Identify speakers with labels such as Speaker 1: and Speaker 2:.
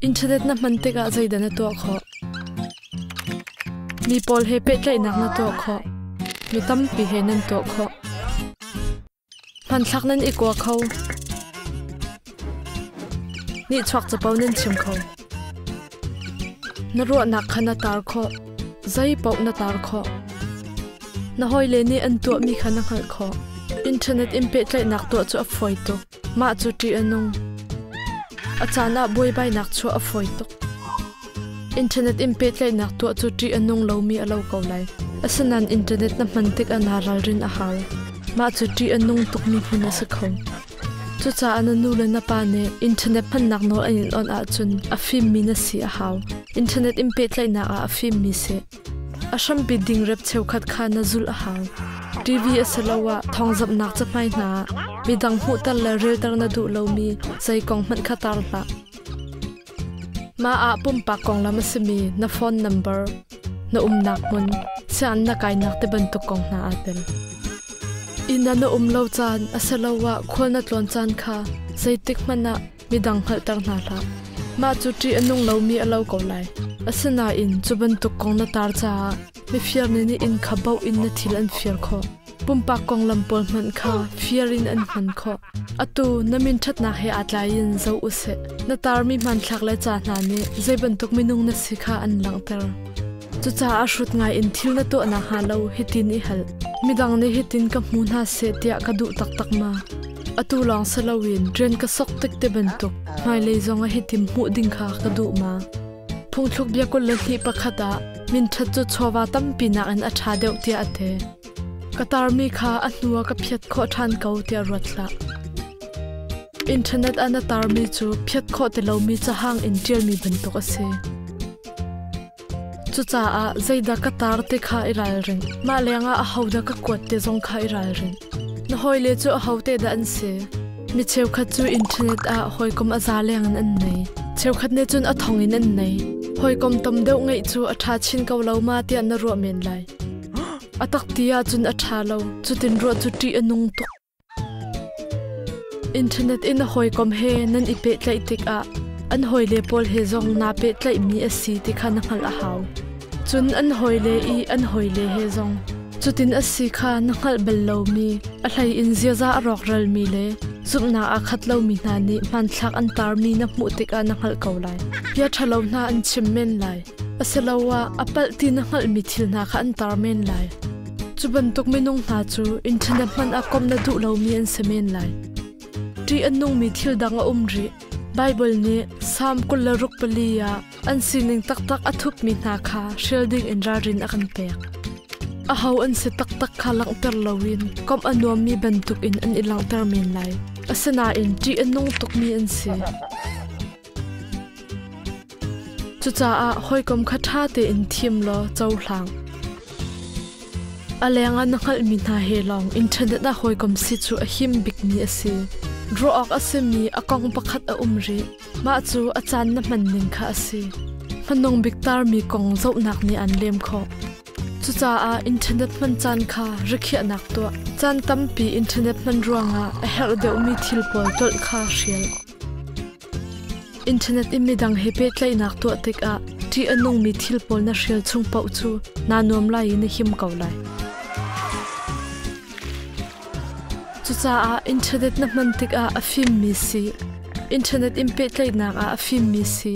Speaker 1: Internet na hman tikah zeidah na tuah khawh? Mi pawl he pehtlaihnak na tuah khawh. Mi tampi he nan tuah khawh. Hmanthlak nan i kua kho. Nihchuak capo nan chim kho. Na ruahnak kha na tar khawh. Zei paoh na tar khawh. Na hawile nih an tuahmi kha na hngalh khawh. Internet in pehtlaihnak tuah cu a fawi tuk. Mah cu ṭih a nung. A caan ah buaibainak chuah a fawi tuk. Internet in pehtlaihnak tuah cu ṭih a nung lomi a lo ko lai. Asinain internet na hman tikah naa ralrin a hau. Mah cu ṭih a nung tukmi hmun a si kho. Cucaah na nu le na pa nih internet hmannak nawl an in awnh ahcun a fimmi na si a hau. Internet in pehtlaihnak ah a fimmi si. A hrampi dingrep cheukhat kha na zulh a hau. TV asiloah thawngzamhnak cahmai hna ah midang hmuhter le relter na duh lomi zei kong hmanh kha tar hlah. Mah ah pumpak konglam a simi na phone number, na umnak hmun, sianginn na kainak ti bantuk kong hna aa tel. Inn ah na um lo caan asiloah khual na tlawn caan kha zeitik hmanh ah midang hngalhter hna hlah. Mah cu ṭih a nung lomi a lo ko lai. Asinain cu bantuk kong na tar caah mifir nih nih inn kha baoh in na thil an fir khawh. Pumpak konglam pawl hmanh kha fir in an hman khawh. Atu na min ṭhatnak he aa tlaiin zoh u sih. Na tarmi hmanthlak le ca hna nih zei bantuk minung na si kha an langhter. Cucaah hrut ngai in thil na tuah nakhnga lo hitin i hal. Midang nih hitin ka hmu hna seh tiah ka duh taktak ma? Atu lawng si loin rian ka sok tik ti bantuk hmailei zong ah hitin hmuh ding kha ka duh ma? Phungthluk bia 21 ah minṭhat cu chawva tampi nakin a ṭha deuh tiah a ti. Ka tarmi kha a hnu ah ka phiat khawh ṭhan ko tiah ruat hlah. Internet ah na tarmi cu phiat khawh ti lomi cahang in ṭialmi bantuk a si. Cucaah zeidah ka tar ti kha i ralring. Mah lengah ahodah ka kuat ti zong kha i ralring. Na hawile cu ahote dah an si? Mi cheukhat cu internet ah hawikom a za lengin an nei. Cheukhat nih cun a thong in an nei. Hawikom tam deuh ngeih cu a ṭha chin ko lo ma tiah na ruah men lai. A tak ti ahcun a ṭha lo. Cutin ruah cu ṭih a nung tuk. Internet in a hawikom he nan i pehtlaih tikah an hawile pawl he zong naa pehtlaihmi a si ti kha na hngalh a hau. Cun an hawile i an hawile he zong cutin a si kha na hngalh bal lomi, a hleiin ziaza a rawkralmi le zumhnak aa khat lomi hna nih hmanthlak an tarmi na hmuh tikah na hngalh ko lai. Bia ṭhalo hna an chim men lai. Asiloah a palh ti na hngalhmi thil hna kha an tar men lai. Cu bantuk minung hna cu internet hmanh ah komh na duh lomi an si men lai. Ṭih a nungmi thil dang a um rih. Baibal nih Salm 24 ah an sining taktak a thupmi hna kha hrial ding in ralrin a kan pek. Aho an si taktak kha langhter loin komh a nuammi bantukin an i langhter men lai. Asinain ṭih a nung tukmi an si. Cucaah hawikom kha ṭha tein thim law cohlang. A lengah na hngalhmi hna he lawng internet ah hawikom si cu a him bikmi a si. Ruah awk a simi a kong pakhat a um rih. Mah cu a caan na hman ning kha a si. Hmanung bik tarmi kong zohnak nih aan lem khawh. Cucaah internet hman caan kha rikhiahnak tuah. Caan tampi internet hman ruangah a herh deuhmi thil pawl tlolh kha hrial. Internet in midang he pehtlaihnak tuah tikah ṭih a nungmi thil pawl na hrial chung paoh cu naa nuam lai i na him ko lai. Cucaah internet na hman tikah a fimmi si. Internet in pehtlaihnak ah a fimmi si.